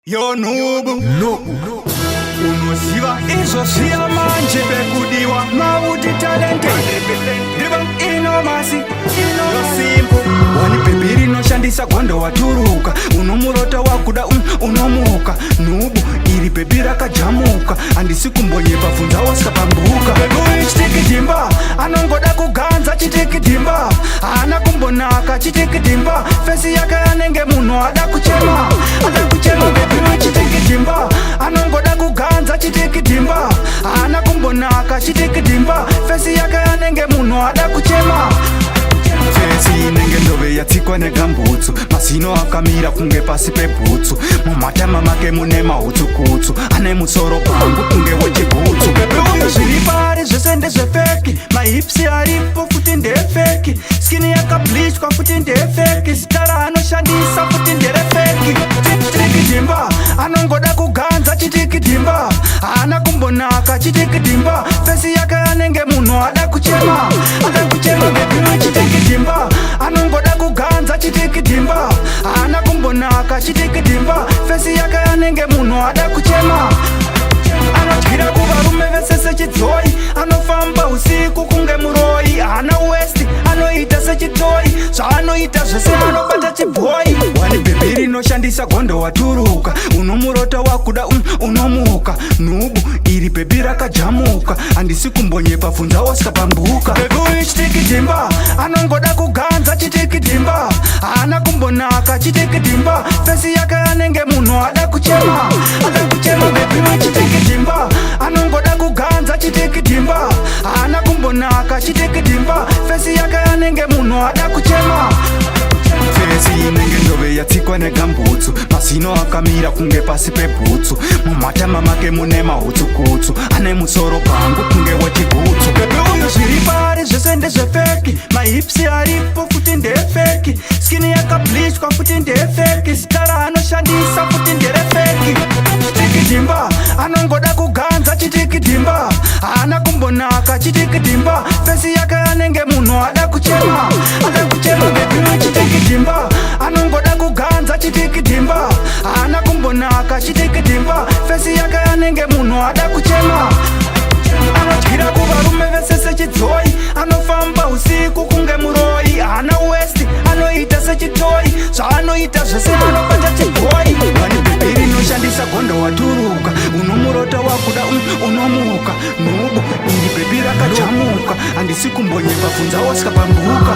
Yo nhubu unoziva izvo zviya manje pekudiwa mauti talente ndiva inomasi inosimpo wani bhebhi rinoshandisa gondo waturuka unomurota wakuda unomuka nhubu iri bhebhi rakajamuka handisi kumbonyepa bvunza wasikapambuka bhebhi chitikidhimba anongoda kuganza chitikidhimba haana kumbonaka chitikidhimba face yake anenge munhu ada kuchema ada kuchema bhebhi chitikidhimba anongoda kuganza chitikidhimba haana kumbonaka chitikidhimba face yake anenge munhu ada kuchema. Face inenge ndove yatsikwa negambutsu, mazino akamira kunge pasi pebhutsu, mumatama make mune mahutsukutsu, ane musoro bhangu kunge wechigutsu. Bhebhi uyu zviri pari zvese ndezvefake, mahips aripo futi ndefake, skin yakableachwa futi ndefake, zita raanoshandisa futi nderefake. Chitikidhimba anongoda kuganza chitikidhimba haana kumbonaka chitikidhimba face yake anenge munhu ada kuchema ada kuchema. Bhebhi chitikidhimba anongoda kuganza chitikidhimba haana kumbonaka chitikidhimba face yake anenge munhu ada kuchema. Anodyira kuvarume vese sechidzoi, anofamba usiku kunge muroi, haana waist, anoita sechitoi, zvaanoita zvese anobata chibhoi. Wani bhebhi rinoshandisa gondo waturuka unomurota wakuda unomuka nhubu iri bhebhi rakajamuka handisi kumbonyepa bvunza wasikapambuka. Bhebhi uyu chitikidhimba anongoda kuganza chitikidhimba haana kumbonaka chitikidhimba face yake anenge munhu ada kuchema ada kuchema. Bhebhi chitikidhimba anongoda kuganza chitikidhimba haana kumbonaka chitikidhimba face yake anenge munhu ada kuchema. Face inenge ndove yatsikwa negambutsu, mazino akamira kunge pasi pebhutsu, mumatama make mune mahutsukutsu, ane musoro bhangu kunge wechigutsu. Bhebhi uyu zviri pari zvese ndezvefake, mahips aripo futi ndefake, skin yakableachwa futi ndefake, zita raanoshandisa futi nderefake. Chitikidhimba anongoda kuganza chitikidhimba haana kumbonaka chitikidhimba face yake anenge munhu ada kuchema ada kuchema. Bhebhi chitikidhimba anongoda kuganza chitikidhimba haana kumbonaka chitikidhimba face yake anenge munhu ada kuchema. Anodyira kuvarume vese sechidzoi, anofamba usiku kunge muroi, haana waist, anoita sechitoi, zvaanoita zvese anobata chibhoi. Wani bhebhi rinoshandisa gondo waturuka unomurota wakuda unomuka nhubu iri bhebhi rakajamuka handisi kumbonyepa bvunza wasikapambuka.